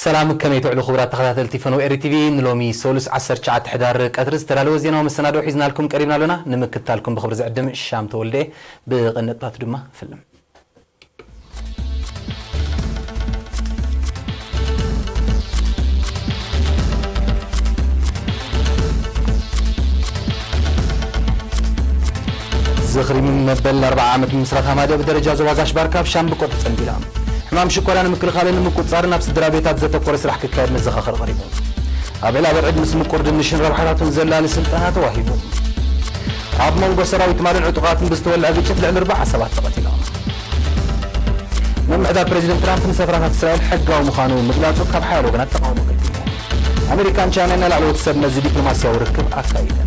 ሰላም፣ ከመይ ትውዕሉ ክቡራት ተኸታተልቲ ፈነው ኤሪ ቲቪ? ንሎሚ ሰሉስ ዓሰርተ ትሽዓተ ሕዳር ቀትሪ ዝተዳለወ ዜናዊ መሰናድኦ ሒዝናልኩም ቀሪብና ኣለና። ንምክትታልኩም ብኽብሪ ዝዕድም ሻም ተወልደ። ብቐንዲ ነጥብታቱ ድማ ፍልም። ዝኽሪ መበል ኣርብዓ ዓመት ምምስራት ሃማደእ ብደረጃ ዞባ ጋሽ ባርካ ኣብ ሻምብቆ ተጸንቢላ። ሕማም ሽኮርያ ንምክልኻልን ንምቁጽጻርን ኣብ ስድራ ቤታት ዘተኮረ ስራሕ ክካየድ መዘኻኸሪ ቀሪቡ። ኣብ ዕላበርዕድ ምስ ምቁር ድንሽን ረብሓታቱን ዘላሊ ስልጠና ተዋሂቡ። ኣብ መንጎ ሰራዊት ማልን ዕጡቓትን ብዝተወልዐ ግጭት ልዕሊ ኣርብዓ ሰባት ተቐቲሎም። ምምሕዳር ፕሬዚደንት ትራምፕ ንሰፈራታት እስራኤል ሕጋዊ ምዃኑ ምግላጹ ካብ ሓያሎ ወገናት ተቓውሞ ገጢሙ። ኣሜሪካን ቻይናን ናይ ላዕለዎት ሰብ መዚ ዲፕሎማስያዊ ርክብ ኣካይደን።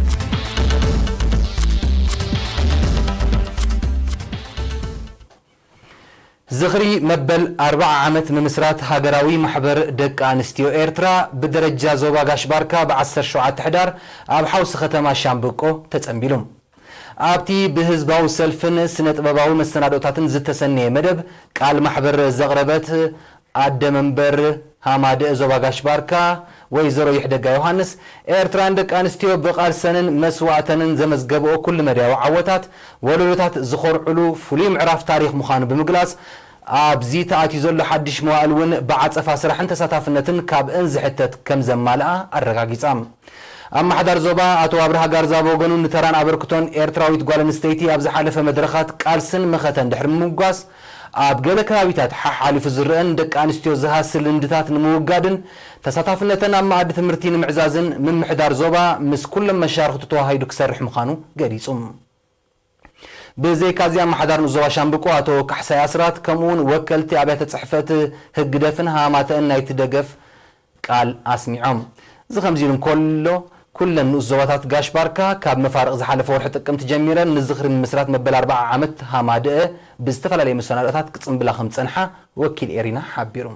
ዝኽሪ መበል ኣርብዓ ዓመት ምምስራት ሃገራዊ ማሕበር ደቂ ኣንስትዮ ኤርትራ ብደረጃ ዞባ ጋሽ ባርካ ብ ዓሰርተ ሸውዓተ ሕዳር ኣብ ሓውሲ ከተማ ሻምብቆ ተጸንቢሉ። ኣብቲ ብህዝባዊ ሰልፍን ስነ ጥበባዊ መሰናዶታትን ዝተሰነየ መደብ ቃል ማሕበር ዘቕረበት ኣደ መንበር ሃማደእ ዞባ ጋሽ ባርካ ወይዘሮ ይሕደጋ ዮሃንስ፣ ኤርትራን ደቂ ኣንስትዮ ብቓልሰንን መስዋእተንን ዘመዝገብኦ ኩሉ መዳያዊ ዓወታት ወለዶታት ዝኾርዕሉ ፍሉይ ምዕራፍ ታሪኽ ምዃኑ ብምግላጽ፣ ኣብዚ ተኣትዩ ዘሎ ሓድሽ መዋእል እውን ብዓጸፋ ስራሕን ተሳታፍነትን ካብእን ዝሕተት ከም ዘማልኣ ኣረጋጊጻ። ኣመሓዳር ዞባ ኣቶ ኣብርሃ ጋርዛ ብወገኑ ንተራን ኣበርክቶን ኤርትራዊት ጓል ኣንስተይቲ ኣብ ዝሓለፈ መድረኻት ቃልስን መኸተን ድሕሪ ምምጓስ፣ ኣብ ገለ ከባቢታት ሓሓሊፉ ዝረአ ንደቂ ኣንስትዮ ዝሃሲ ልምድታት ንምውጋድን ተሳታፍነተን ኣብ መኣዲ ትምህርቲ ንምዕዛዝን ምምሕዳር ዞባ ምስ ኩሎም መሻርኽቱ ተዋሃሂዱ ክሰርሕ ምዃኑ ገሊጹ። ብዘይካዚ ኣመሓዳር ንኡስ ዞባ ሻምብቆ ኣቶ ካሕሳይ ኣስራት ከምኡውን ወከልቲ ኣብያተ ጽሕፈት ህግደፍን ሃማተእን ናይቲ ደገፍ ቃል ኣስሚዖም። እዚ ከምዚ ኢሉ እንከሎ፣ ኩለን ንኡስ ዞባታት ጋሽ ባርካ ካብ መፋርቕ ዝሓለፈ ወርሒ ጥቅምቲ ጀሚረን ንዝኽሪ ምምስራት መበል ኣርብዓ ዓመት ሃማደአ ብዝተፈላለየ መሰናዶታት ክጽንብላ ከም ዝጸንሓ ወኪል ኤሪና ሓቢሩ።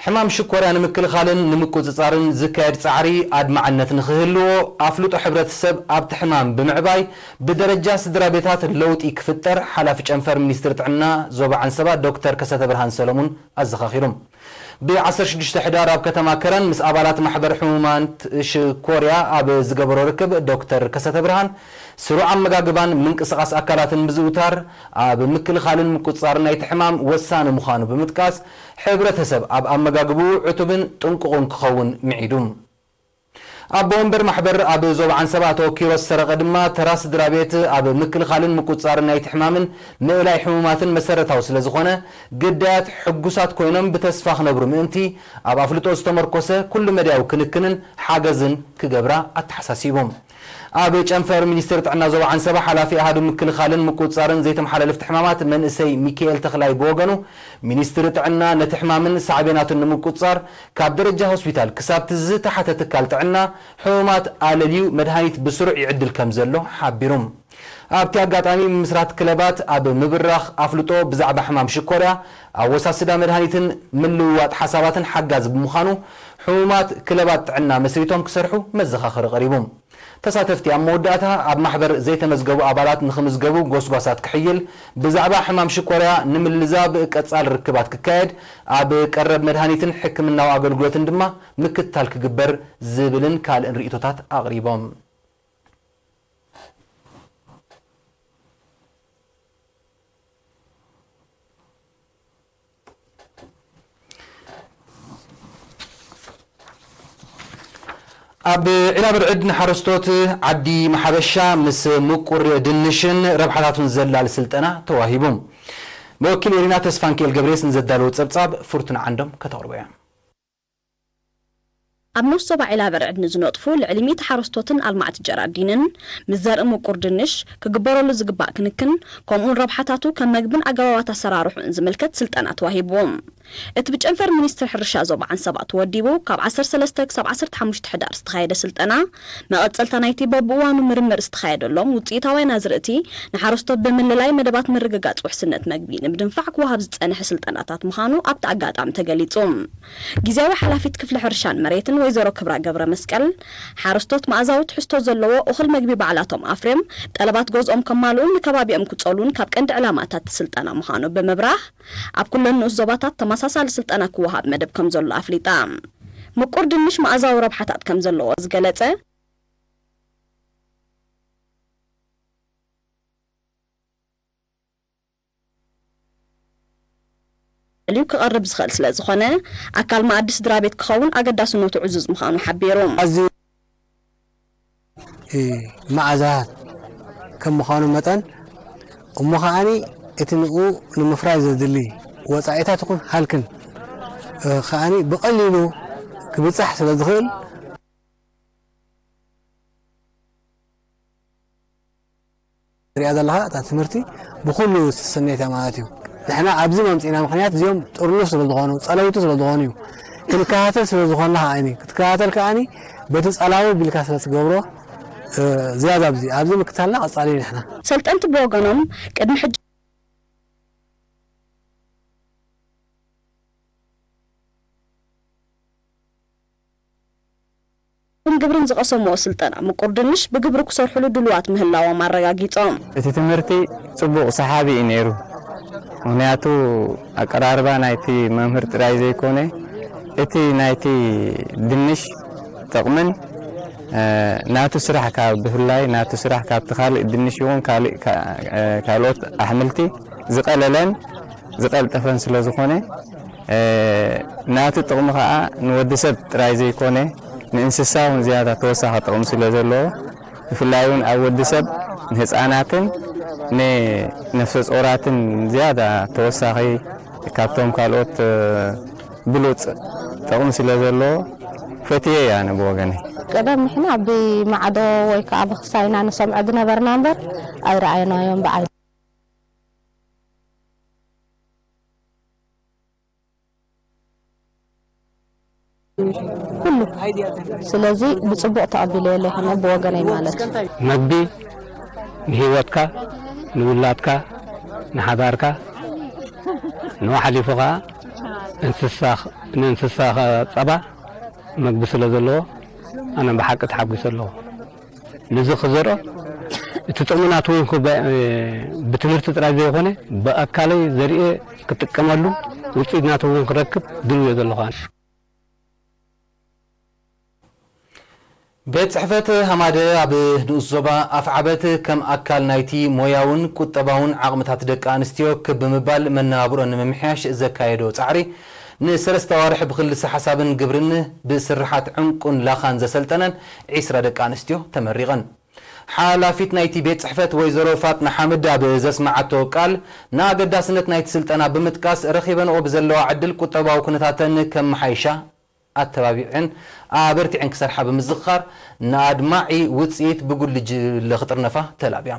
ሕማም ሽኮርያ ንምክልኻልን ንምቁጽጻርን ዝካየድ ጻዕሪ ኣድማዕነት ንኽህልዎ ኣፍልጦ ሕብረተሰብ ኣብቲ ሕማም ብምዕባይ ብደረጃ ስድራ ቤታት ለውጢ ክፍጠር ሓላፊ ጨንፈር ሚኒስትሪ ጥዕና ዞባ ዓንሰባ ዶክተር ከሰተ ብርሃን ሰለሙን ኣዘኻኺሩ። ብ ዓሰርተ ሽዱሽተ ሕዳር ኣብ ከተማ ከረን ምስ ኣባላት ማሕበር ሕሙማት ሽኮርያ ኣብ ዝገበሮ ርክብ ዶክተር ከሰተ ብርሃን ስሩዕ ኣመጋግባን ምንቅስቓስ ኣካላትን ምዝውታር ኣብ ምክልኻልን ምቁጽጻርን ናይቲ ሕማም ወሳኒ ምዃኑ ብምጥቃስ፣ ሕብረተሰብ ኣብ ኣመጋግብኡ ዕቱብን ጥንቁቕን ክኸውን ምዒዱ። ኣቦ ወንበር ማሕበር ኣብ ዞባ ዓንሰባ ኣቶ ኪሮስ ሰረቐ ድማ ተራ ስድራ ቤት ኣብ ምክልኻልን ምቁጽጻርን ናይቲ ሕማምን ምእላይ ሕሙማትን መሰረታዊ ስለ ዝኾነ፣ ግዳያት ሕጉሳት ኮይኖም ብተስፋ ክነብሩ ምእንቲ ኣብ ኣፍልጦ ዝተመርኮሰ ኩሉ መዳያዊ ክንክንን ሓገዝን ክገብራ ኣተሓሳሲቦም። ኣብ ጨንፈር ሚኒስትሪ ጥዕና ዞባ ዓንሰባ ሓላፊ ኣሃዱ ምክልኻልን ምቁጽጻርን ዘይተመሓላለፍቲ ሕማማት መንእሰይ ሚካኤል ተኽላይ ብወገኑ፣ ሚኒስትሪ ጥዕና ነቲ ሕማምን ሳዕቤናቱን ንምቁጽጻር ካብ ደረጃ ሆስፒታል ክሳብቲ ዝተሓተ ትካል ጥዕና ሕሙማት ኣለልዩ መድሃኒት ብስሩዕ ይዕድል ከም ዘሎ ሓቢሩ። ኣብቲ ኣጋጣሚ ምምስራት ክለባት ኣብ ምብራኽ ኣፍልጦ ብዛዕባ ሕማም ሽኮርያ፣ ኣወሳስዳ መድሃኒትን ምልውዋጥ ሓሳባትን ሓጋዚ ብምዃኑ፣ ሕሙማት ክለባት ጥዕና መስሪቶም ክሰርሑ መዘኻኸሪ ቀሪቡ። ተሳተፍቲ ኣብ መወዳእታ ኣብ ማሕበር ዘይተመዝገቡ ኣባላት ንኽምዝገቡ ጎስጓሳት ክሕይል፣ ብዛዕባ ሕማም ሽኮርያ ንምልዛብ ቀጻሊ ርክባት ክካየድ፣ ኣብ ቀረብ መድሃኒትን ሕክምናዊ ኣገልግሎትን ድማ ምክትታል ክግበር ዝብልን ካልእን ርእይቶታት ኣቕሪቦም። ኣብ ዒላ ብርዕድ ንሓረስቶት ዓዲ መሓበሻ ምስ ምቁር ድንሽን ረብሓታቱን ዘላሊ ስልጠና ተዋሂቡ። መወኪል ኤሪና ተስፋንኪኤል ገብሬስ ንዘዳለዎ ጸብጻብ ፍርቱና ዓንዶም ከተቕርቦ እያ። ኣብ ንኡስ ዞባ ዒላ በርዕድ ንዝነጥፉ ልዕሊ ሚእቲ ሓረስቶትን ኣልማዕቲ ጀራዲንን፣ ምስ ዘርኢ ምቁር ድንሽ ክግበረሉ ዝግባእ ክንክን፣ ከምኡውን ረብሓታቱ ከም መግብን ኣገባባት ኣሰራርሑን ዝምልከት ስልጠና ተዋሂብዎም። እቲ ብጨንፈር ሚኒስትሪ ሕርሻ ዞባ ዓንሰባ ተወዲቡ ካብ ዓሰርተ ሰለስተ ክሳብ ዓሰርተ ሓሙሽተ ሕዳር ዝተኻየደ ስልጠና፣ መቐጸልታ ናይቲ በብእዋኑ ምርምር ዝተኻየደሎም ውጽኢታውያን ኣዝርእቲ ንሓረስቶት ብምልላይ መደባት ምርግጋጽ ውሕስነት መግቢ ንምድንፋዕ ክወሃብ ዝጸንሐ ስልጠናታት ምዃኑ ኣብቲ ኣጋጣሚ ተገሊጹ። ግዝያዊ ሓላፊት ክፍሊ ሕርሻን መሬትን ወይዘሮ ክብራ ገብረ መስቀል፣ ሓረስቶት መኣዛዊ ትሕዝቶ ዘለዎ እኹል መግቢ ባዕላቶም ኣፍርዮም ጠለባት ገዝኦም ከማልኡን ንከባቢኦም ክጸሉን ካብ ቀንዲ ዕላማታት እቲ ስልጠና ምዃኑ ብምብራህ፣ ኣብ ኩለን ንኡስ ዞባታት ተመሳሳሊ ስልጠና ክወሃብ መደብ ከም ዘሎ ኣፍሊጣ። ምቁር ድንሽ መኣዛዊ ረብሓታት ከም ዘለዎ ዝገለጸ፣ ልዩ ክቐርብ ዝኽእል ስለ ዝኾነ፣ ኣካል መኣዲ ስድራ ቤት ክኸውን ኣገዳስነቱ ዕዙዝ ምዃኑ ሓቢሩ። ኣዝዩ መኣዛታት ከም ምዃኑ መጠን እሞ ከዓኒ እቲ ንኡ ንምፍራይ ዘድሊ ወፃኢታት ይኹን ሃልክን ከዓኒ ብቐሊሉ ክብፃሕ ስለ ዝኽእል ሪኣ ዘለኻ እታ ትምህርቲ ብኩሉ ትሰነይታ ማለት እዩ። ንሕና ኣብዚ መምፂና ምክንያት እዚኦም ጥርኑፍ ስለ ዝኾኑ ፀለውቲ ስለ ዝኾኑ እዩ። ክንከታተል ስለ ዝኾንና ከዓኒ ክትከታተል ከዓኒ በቲ ጸላዊ ቢልካ ስለ ትገብሮ ዝያዳ ኣብዚ ኣብዚ ምክታልና ቀጻሊ ንሕና ሰልጠንቲ ብወገኖም ቅድሚ ሕጂ ን ግብርን ዝቐሰምዎ ስልጠና ምቁር ድንሽ ብግብሪ ክሰርሕሉ ድሉዋት ምህላዎም ኣረጋጊጾም። እቲ ትምህርቲ ጽቡቕ ሰሓቢ እዩ ነይሩ። ምኽንያቱ ኣቀራርባ ናይቲ መምህር ጥራይ ዘይኮነ እቲ ናይቲ ድንሽ ጥቕምን ናቱ ስራሕ ካብ ብፍላይ ናቱ ስራሕ ካብቲ ካልእ ድንሽ ይኹን ካልእ ካልኦት ኣሕምልቲ ዝቐለለን ዝቐልጠፈን ስለ ዝኾነ ናቱ ጥቕሚ ኸኣ ንወዲ ሰብ ጥራይ ዘይኮነ ንእንስሳ እውን ዝያዳ ተወሳኺ ጥቕሚ ስለ ዘለዎ ብፍላይ እውን ኣብ ወዲ ሰብ ንህፃናትን ንነፍሰ ጾራትን ዝያዳ ተወሳኺ ካብቶም ካልኦት ብሉፅ ጥቕሚ ስለ ዘለዎ ፈትየ እየ ኣነ ብወገነይ። ቀደም ንሕና ብማዕዶ ወይ ከዓ ብክሳይና ንሰምዖ ዝነበርና እምበር ኣይረኣየናዮን ብዓይኒ። ኩሉ ስለዚ ብፅቡቕ ተቐቢለዮ ኣለኹ ብወገነይ ማለት እዩ። መግቢ ንህይወትካ ንውላድካ ንሓዳርካ ንኡ ሓሊፉ ከዓ እንስሳ ንእንስሳ ጸባ መግቢ ስለ ዘለዎ ኣነ ብሓቂ ተሓጒሰ ኣለኹ። ነዚ ክዘርኦ እቲ ጥቕሚ ናቱ እውን ብትምህርቲ ጥራይ ዘይኮነ ብኣካለይ ዘርእየ ክጥቀመሉ ውፅኢት ናቱ እውን ክረክብ ድልው እየ ዘለኹ። ቤት ጽሕፈት ሃማደ ኣብ ንኡስ ዞባ ኣፍዓበት ከም ኣካል ናይቲ ሞያውን ቁጠባውን ዓቕምታት ደቂ ኣንስትዮ ክብ ብምባል መነባብሮን ንምምሕያሽ ዘካየዶ ጻዕሪ ንሰለስተ ኣዋርሕ ብክልሰ ሓሳብን ግብርን ብስርሓት ዕንቁን ላኻን ዘሰልጠነን ዒስራ ደቂ ኣንስትዮ ተመሪቐን። ሓላፊት ናይቲ ቤት ጽሕፈት ወይዘሮ ፋጥና ሓምድ ኣብ ዘስመዓቶ ቃል ንኣገዳስነት ናይቲ ስልጠና ብምጥቃስ ረኺበንኦ ብዘለዋ ዕድል ቁጠባዊ ኩነታተን ከመሓይሻ ኣተባቢዐን ኣበርቲዐን ክሰርሓ ብምዝኽኻር ንኣድማዒ ውፅኢት ብጉጅለ ክጥርነፋ ተላብያ።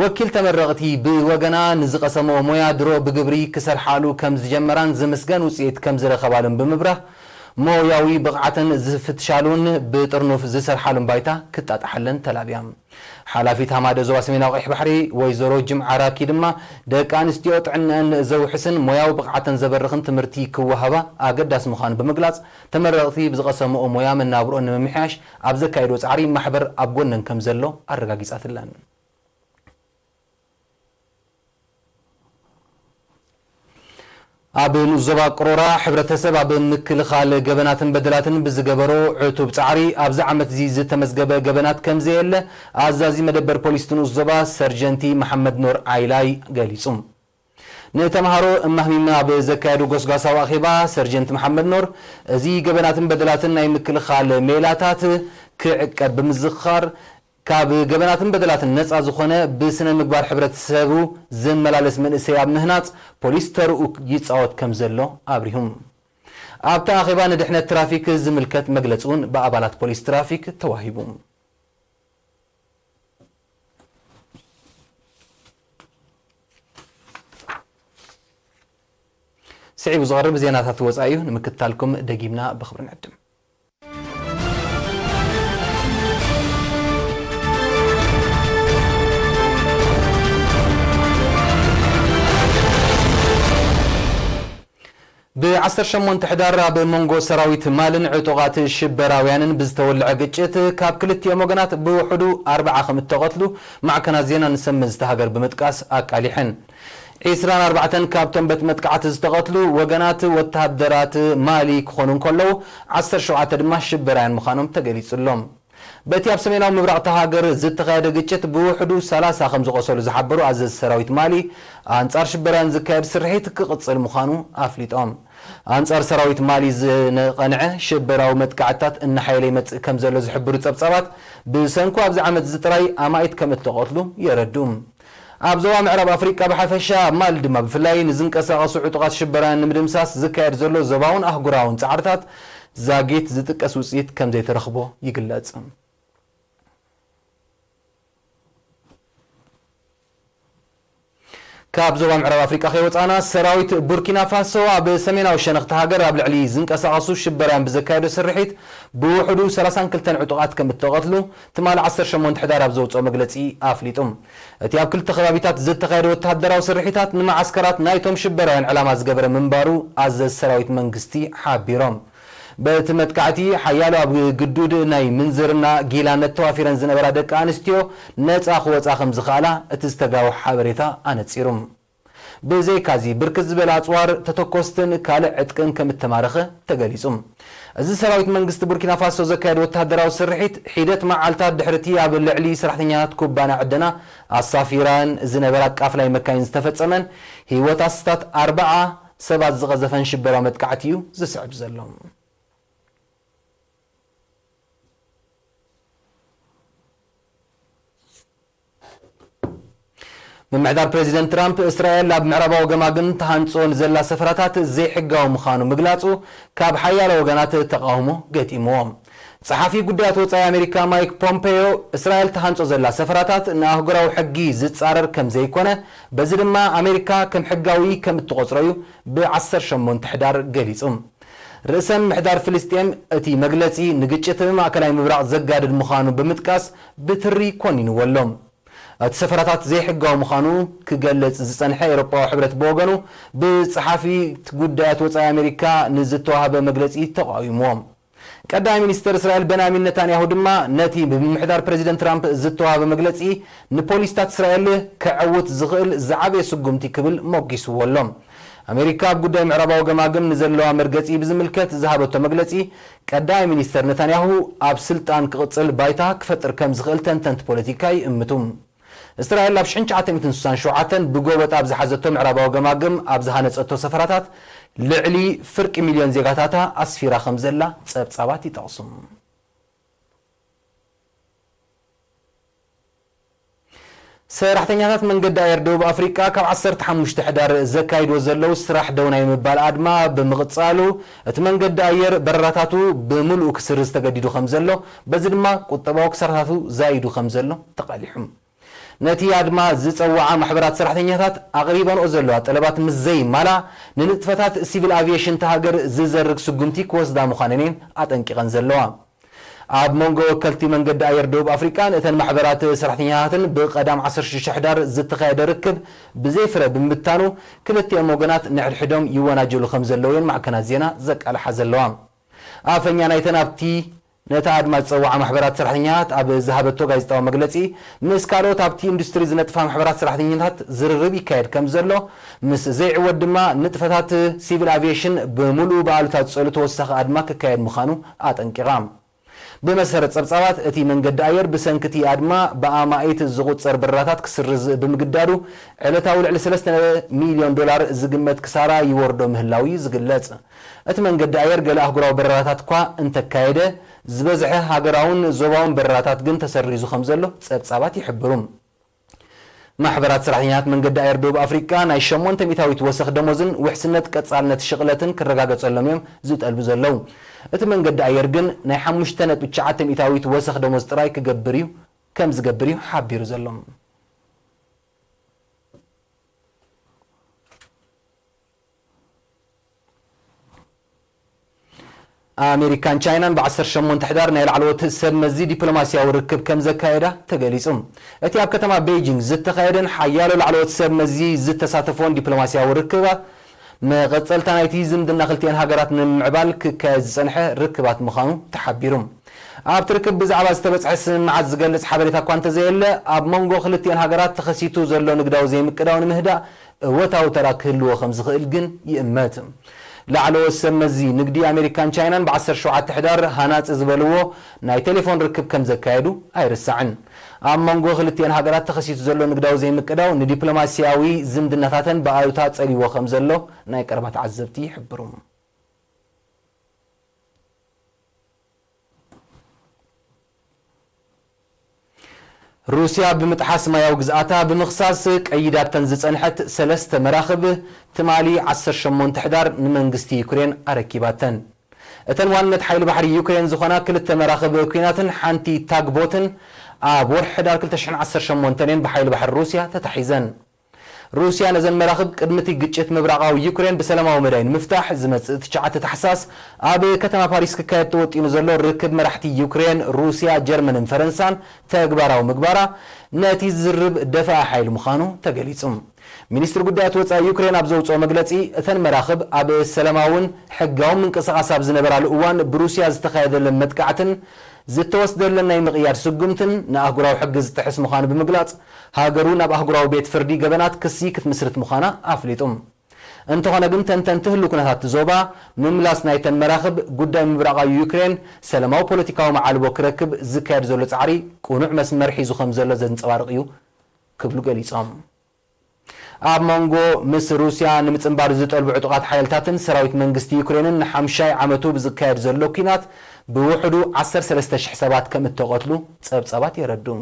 ወኪል ተመረቕቲ ብወገና ንዝቐሰምኦ ሞያ ድሮ ብግብሪ ክሰርሓሉ ከም ዝጀመራን ዝምስገን ውፅኢት ከም ዝረኸባሉን ብምብራህ ሞያዊ ብቕዓተን ዝፍትሻሉን ብጥርኑፍ ዝሰርሓሉን ባይታ ክጣጣሓለን ተላብያ። ሓላፊት ሃማደ ዞባ ሰሜናዊ ቀይሕ ባሕሪ ወይዘሮ ጅምዓ ራኪ ድማ ደቂ ኣንስትዮ ጥዕነአን ዘውሕስን ሞያዊ ብቕዓተን ዘበርኽን ትምህርቲ ክወሃባ ኣገዳሲ ምዃኑ ብምግላፅ ተመረቕቲ ብዝቐሰምኦ ሞያ መናብርኦን ንምምሕያሽ ኣብ ዘካየድዎ ፃዕሪ ማሕበር ኣብ ጎነን ከም ዘሎ ኣረጋጊፃትለን። ኣብ ንኡስ ዞባ ቅሮራ ሕብረተሰብ ኣብ ምክልኻል ገበናትን በደላትን ብዝገበሮ ዕቱብ ፃዕሪ ኣብዚ ዓመት እዚ ዝተመዝገበ ገበናት ከምዘየለ ኣዛዚ መደበር ፖሊስ እቲ ንኡስ ዞባ ሰርጀንቲ መሓመድ ኖር ዓይላይ ገሊፁ። ንተምሃሮ እማህሚምና ኣብ ዘካየዱ ጎስጓሳዊ ኣኼባ ሰርጀንት መሓመድ ኖር እዚ ገበናትን በደላትን ናይ ምክልኻል ሜላታት ክዕቀብ ብምዝኽኻር ካብ ገበናትን በደላትን ነፃ ዝኾነ ብስነ ምግባር ሕብረተሰቡ ዝመላለስ መንእሰይ ኣብ ምህናፅ ፖሊስ ተርኡ ይፃወት ከም ዘሎ ኣብሪሁ። ኣብቲ ኣኼባ ንድሕነት ትራፊክ ዝምልከት መግለፂ እውን ብኣባላት ፖሊስ ትራፊክ ተዋሂቡ። ስዒቡ ዝቐርብ ዜናታት ወጻኢ እዩ። ንምክትታልኩም ደጊምና ብኽብሪ ንዕድም። ብ ዓሰርተ ሸሞንተ ሕዳር ኣብ መንጎ ሰራዊት ማልን ዕጡቓት ሽበራውያንን ብዝተወልዐ ግጭት ካብ ክልቲኦም ወገናት ብውሕዱ ኣርብዓ ከም እተቐትሉ ማዕከናት ዜና ንሰመ ዝተሃገር ብምጥቃስ ኣቃሊሐን። ዒስራን ኣርባዕተን ካብቶም በት መጥቃዕቲ ዝተቐትሉ ወገናት ወተሃደራት ማሊ ክኾኑ እንከለዉ፣ ዓሰርተ ሸውዓተ ድማ ሽበራውያን ምዃኖም ተገሊጹ ኣሎ። በቲ ኣብ ሰሜናዊ ምብራቕ እታ ሃገር ዝተኻየደ ግጭት ብውሕዱ ሰላሳ ከም ዝቖሰሉ ዝሓበሩ ኣዘዝቲ ሰራዊት ማሊ፣ ኣንጻር ሽበራውያን ዝካየድ ስርሒት ክቕጽል ምዃኑ ኣፍሊጦም። ኣንጻር ሰራዊት ማሊ ዝቐንዐ ሽበራዊ መጥቃዕትታት እናሓየለ ይመጽእ ከም ዘሎ ዝሕብሩ ጸብጻባት፣ ብሰንኩ ኣብዚ ዓመት እዚ ጥራይ ኣማኢት ከም እተቐትሉ የረድኡ። ኣብ ዞባ ምዕራብ ኣፍሪቃ ብሓፈሻ፣ ኣብ ማሊ ድማ ብፍላይ ንዝንቀሳቐሱ ዕጡቓት ሽበራውያን ንምድምሳስ ዝካየድ ዘሎ ዞባውን ኣህጉራውን ጻዕርታት ዛጊት ዝጥቀስ ውጽኢት ከም ዘይተረኽቦ ይግለጽ። ካብ ዞባ ምዕራብ ኣፍሪቃ ከይወጻና፣ ሰራዊት ቡርኪና ፋሶ ኣብ ሰሜናዊ ሸነኽቲ ሃገር ኣብ ልዕሊ ዝንቀሳቐሱ ሽበራውያን ብዘካየዶ ስርሒት ብውሕዱ ሰላሳን ክልተን ዕጡቓት ከም እተቐትሉ ትማሊ ዓሰርተ ሸሞንተ ሕዳር ኣብ ዘውጽኦ መግለጺ ኣፍሊጡ። እቲ ኣብ ክልተ ከባቢታት ዝተኻየደ ወተሃደራዊ ስርሒታት ንመዓስከራት ናይቶም ሽበራውያን ዕላማ ዝገበረ ምንባሩ ኣዘዝ ሰራዊት መንግስቲ ሓቢሮም። በቲ መጥቃዕቲ ሓያሎ ኣብ ግዱድ ናይ ምንዝርና ጊላነት ተዋፊረን ዝነበራ ደቂ ኣንስትዮ ነጻ ክወጻ ከም ዝኸኣላ እቲ ዝተጋወሐ ሓበሬታ ኣነጺሩ። ብዘይካዚ ብርክት ዝበለ ኣጽዋር ተተኮስትን ካልእ ዕጥቅን ከም እተማረኸ ተገሊጹ። እዚ ሰራዊት መንግስቲ ቡርኪና ፋሶ ዘካየዶ ወተሃደራዊ ስርሒት ሒደት መዓልታት ድሕሪ እቲ ኣብ ልዕሊ ሰራሕተኛታት ኩባንያ ዕደና ኣሳፊራን ዝነበራ ቃፍላይ መካይን ዝተፈጸመን ህይወት ኣስታት ኣርብዓ ሰባት ዝቐዘፈን ሽበራዊ መጥቃዕቲ እዩ ዝስዕብ ዘሎ። ምምሕዳር ፕሬዚደንት ትራምፕ፣ እስራኤል ኣብ ምዕራባዊ ገማግም ተሃንጾ ንዘላ ሰፈራታት ዘይሕጋዊ ምዃኑ ምግላጹ ካብ ሓያሎ ወገናት ተቃውሞ ገጢምዎ። ጸሓፊ ጉዳያት ወጻኢ ኣሜሪካ ማይክ ፖምፔዮ፣ እስራኤል ተሃንጾ ዘላ ሰፈራታት ንኣህጉራዊ ሕጊ ዝጻረር ከም ዘይኮነ፣ በዚ ድማ ኣሜሪካ ከም ሕጋዊ ከም እትቖጽሮ እዩ ብ ዓሰርተ ሸሞንተ ሕዳር ገሊጹ። ርእሰ ምምሕዳር ፍልስጤም እቲ መግለጺ ንግጭት ማእከላይ ምብራቕ ዘጋድድ ምዃኑ ብምጥቃስ ብትሪ ኮኒንዎ ኣሎ። እቲ ሰፈራታት ዘይሕጋዊ ምዃኑ ክገልጽ ዝጸንሐ ኤውሮጳዊ ሕብረት ብወገኑ ብጸሓፊ ጉዳያት ወጻኢ ኣሜሪካ ንዝተዋህበ መግለጺ ተቓዊምዎ። ቀዳማይ ሚኒስተር እስራኤል በንያሚን ነታንያሁ ድማ ነቲ ብምምሕዳር ፕሬዚደንት ትራምፕ ዝተዋህበ መግለጺ ንፖሊስታት እስራኤል ከዐውት ዝኽእል ዝዓበየ ስጉምቲ ክብል ሞጊስዎ ኣሎ። ኣሜሪካ ኣብ ጉዳይ ምዕራባዊ ገማግም ንዘለዋ መርገጺ ብዝምልከት ዝሃበቶ መግለጺ፣ ቀዳማይ ሚኒስተር ነታንያሁ ኣብ ስልጣን ክቕጽል ባይታ ክፈጥር ከም ዝኽእል ተንተንቲ ፖለቲካ ይእምቱ። እስራኤል ኣብ ሽሕን ትሽዓተ ሚእትን ስሳን ሸውዓተን ብጎበጣ ኣብ ዝሓዘቶ ምዕራባዊ ገማግም ኣብ ዝሃነጸቶ ሰፈራታት ልዕሊ ፍርቂ ሚልዮን ዜጋታታ ኣስፊራ ከም ዘላ ጸብጻባት ይጠቕሱ። ሰራሕተኛታት መንገዲ ኣየር ደቡብ ኣፍሪቃ ካብ ዓሰርተ ሓሙሽተ ሕዳር ዘካይድዎ ዘለዉ ስራሕ ደው ናይ ምባል ኣድማ ብምቕጻሉ፣ እቲ መንገዲ ኣየር በረራታቱ ብምሉኡ ክስርዝ ተገዲዱ ከም ዘሎ፣ በዚ ድማ ቁጠባዊ ክሳራታቱ ዛይዱ ከም ዘሎ ተቓሊሑ። ነቲ ኣድማ ዝጸውዓ ማሕበራት ሰራሕተኛታት ኣቕሪበንኦ ዘለዋ ጠለባት ምስ ዘይማላ፣ ንንጥፈታት ሲቪል ኣቪየሽን እታ ሃገር ዝዘርግ ስጉምቲ ክወስዳ ምዃነን እየን ኣጠንቂቐን ዘለዋ። ኣብ መንጎ ወከልቲ መንገዲ ኣየር ደቡብ ኣፍሪቃን እተን ማሕበራት ሰራሕተኛታትን ብቐዳም ዓሰርተ ሽዱሽተ ሕዳር ዝተኻየደ ርክብ ብዘይ ፍረ ብምብታኑ፣ ክልቲኦም ወገናት ንሕድሕዶም ይወናጀሉ ከም ዘለዉ እየን ማዕከናት ዜና ዘቃልሓ ዘለዋ። ኣፈኛ ናይተን ኣብቲ ነታ ኣድማ ዝጸውዓ ማሕበራት ሰራሕተኛታት ኣብ ዝሃበቶ ጋዜጣዊ መግለጺ፣ ምስ ካልኦት ኣብቲ ኢንዱስትሪ ዝነጥፋ ማሕበራት ሰራሕተኛታት ዝርርብ ይካየድ ከም ዘሎ፣ ምስ ዘይዕወት ድማ ንጥፈታት ሲቪል ኣቪየሽን ብምሉኡ ብኣሉታ ዝጸሉ ተወሳኺ ኣድማ ክካየድ ምዃኑ ኣጠንቂቓ። ብመሰረት ጸብጻባት፣ እቲ መንገዲ ኣየር ብሰንኪ እቲ ኣድማ ብኣማኢት ዝቑጸር በረራታት ክስርዝ ብምግዳዱ፣ ዕለታዊ ልዕሊ ሰለስተ ሚልዮን ዶላር ዝግመት ክሳራ ይወርዶ ምህላዉ እዩ ዝግለጽ። እቲ መንገዲ ኣየር ገለ ኣህጉራዊ በረራታት እኳ እንተካየደ፣ ዝበዝሐ ሃገራውን ዞባውን በረራታት ግን ተሰሪዙ ከም ዘሎ ጸብጻባት ይሕብሩ። ማሕበራት ሰራሕተኛታት መንገዲ ኣየር ደቡብ ኣፍሪቃ ናይ ሸሞንተ ሚእታዊት ወሰኽ ደሞዝን ውሕስነት ቀጻልነት ሽቕለትን ክረጋገጸሎም እዮም ዝጠልቡ ዘለዉ። እቲ መንገዲ ኣየር ግን ናይ ሓሙሽተ ነጥቢ ትሽዓተ ሚእታዊት ወሰኽ ደሞዝ ጥራይ ክገብር እዩ፣ ከም ዝገብር እዩ ሓቢሩ ዘሎ። ኣሜሪካን ቻይናን ብ ዓሰርተ ሸሞንተ ሕዳር ናይ ላዕለዎት ሰብ መዚ ዲፕሎማስያዊ ርክብ ከም ዘካየዳ ተገሊጹ። እቲ ኣብ ከተማ ቤይጂንግ ዝተኻየደን ሓያሎ ላዕለዎት ሰብ መዚ ዝተሳተፎን ዲፕሎማስያዊ ርክባት፣ መቐጸልታ ናይቲ ዝምድና ክልቲኤን ሃገራት ንምምዕባል ክካየድ ዝጸንሐ ርክባት ምዃኑ ተሓቢሩ። ኣብቲ ርክብ ብዛዕባ ዝተበጽሐ ስምምዓት ዝገልጽ ሓበሬታ እኳ እንተዘየለ፣ ኣብ መንጎ ክልቲኤን ሃገራት ተኸሲቱ ዘሎ ንግዳዊ ዘይምቅዳው ንምህዳእ እወታዊ ተራ ክህልዎ ከም ዝኽእል ግን ይእመት። ላዕለዎት ሰብ መዚ ንግዲ ኣሜሪካን ቻይናን ብ ዓሰርተ ሸውዓተ ሕዳር ሃናጺ ዝበልዎ ናይ ቴሌፎን ርክብ ከም ዘካየዱ ኣይርሳዕን። ኣብ መንጎ ክልቲኤን ሃገራት ተኸሲቱ ዘሎ ንግዳዊ ዘይምቅዳው ንዲፕሎማስያዊ ዝምድናታተን ብኣሉታ ጸልይዎ ከም ዘሎ ናይ ቀረባ ተዓዘብቲ ይሕብሩ። ሩስያ ብምጥሓስ ማያዊ ግዝኣታ ብምኽሳስ ቀይዳተን ዝጸንሐት ሰለስተ መራኽብ ትማሊ ዓሰርተ ሸሞንተ ሕዳር ንመንግስቲ ዩክሬን ኣረኪባተን። እተን ዋንነት ሓይሊ ባሕሪ ዩክሬን ዝኾና ክልተ መራኽብ ኲናትን ሓንቲ ታግቦትን ኣብ ወርሒ ሕዳር ክልተ ሽሕን ዓሰርተ ሸሞንተን እየን ብሓይሊ ባሕሪ ሩስያ ተታሒዘን። ሩስያ ነዘን መራኽብ ቅድሚ እቲ ግጭት ምብራቓዊ ዩክሬን ብሰላማዊ መዳይ ንምፍታሕ ዝመጽእ ትሽዓተ ታሕሳስ ኣብ ከተማ ፓሪስ ክካየድ ተወጢኑ ዘሎ ርክብ መራሕቲ ዩክሬን፣ ሩስያ፣ ጀርመንን ፈረንሳን ተግባራዊ ምግባራ ነቲ ዝርብ ደፋኢ ሓይሊ ምዃኑ ተገሊጹ። ሚኒስትሪ ጉዳያት ወጻኢ ዩክሬን ኣብ ዘውጽኦ መግለጺ፣ እተን መራኽብ ኣብ ሰላማውን ሕጋውን ምንቅስቓስ ኣብ ዝነበራሉ እዋን ብሩስያ ዝተኻየደለን መጥቃዕትን ዝተወስደለን ናይ ምቕያድ ስጉምትን ንኣህጉራዊ ሕጊ ዝጥሕስ ምዃኑ ብምግላጽ፣ ሃገሩ ናብ ኣህጉራዊ ቤት ፍርዲ ገበናት ክሲ ክትምስርት ምዃና ኣፍሊጡ። እንተኾነ ግን፣ ተንተንቲ ህሉ ኩነታት እቲ ዞባ፣ ምምላስ ናይተን መራኽብ ጉዳይ ምብራቓዊ ዩክሬን ሰላማዊ ፖለቲካዊ መዓልቦ ክረክብ ዝካየድ ዘሎ ጻዕሪ ቅኑዕ መስመር ሒዙ ከም ዘሎ ዘንጸባርቕ እዩ ክብሉ ገሊጾም። ኣብ መንጎ ምስ ሩስያ ንምጽንባር ዝጠልቡ ዕጡቓት ሓይልታትን ሰራዊት መንግስቲ ዩክሬንን ንሓምሻይ ዓመቱ ብዝካየድ ዘሎ ኲናት ብውሕዱ ዓሰርተ ሰለስተ ሽሕ ሰባት ከም እተቐትሉ ጸብጻባት የረድኡ።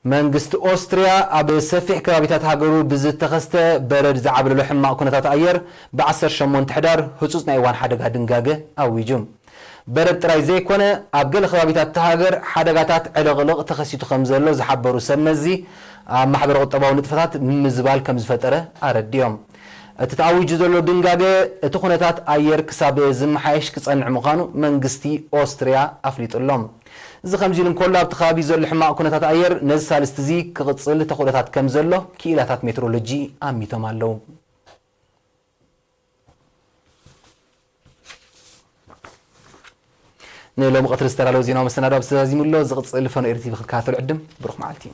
መንግስቲ ኦስትርያ ኣብ ሰፊሕ ከባቢታት ሃገሩ ብዝተኸስተ በረድ ዝዓብለሎ ሕማቕ ኩነታት ኣየር ብ ዓሰርተ ሸሞንተ ሕዳር ህጹጽ ናይ እዋን ሓደጋ ድንጋገ ኣዊጁ። በረድ ጥራይ ዘይኮነ፣ ኣብ ገለ ከባቢታት እታ ሃገር ሓደጋታት ዕልቕልቕ ተኸሲቱ ከም ዘሎ ዝሓበሩ ሰብ መዚ፣ ኣብ ማሕበረ ቁጠባዊ ንጥፈታት ምምዝባል ከም ዝፈጠረ ኣረዲኦም። እቲ ተኣዊጁ ዘሎ ድንጋገ፣ እቲ ኩነታት ኣየር ክሳብ ዝመሓየሽ ክጸንዕ ምዃኑ መንግስቲ ኦስትርያ ኣፍሊጡ ኣሎ። እዚ ከምዚ ኢሉ እንከሎ፣ ኣብቲ ከባቢ ዘሎ ሕማቕ ኩነታት ኣየር ነዚ ሳልስቲ እዚ ክቕጽል ተኽእሎታት ከም ዘሎ ክኢላታት ሜትሮሎጂ ኣሚቶም ኣለዉ። ንሎሚ ቀትሪ ዝተዳለወ ዜናዊ መሰናዶ ኣብዚ ተዛዚሙ ኣሎ። ዝቕጽል ፈኖ ኤሪ ቲቪ ክትከታተሉ ዕድም። ብሩኽ መዓልቲ።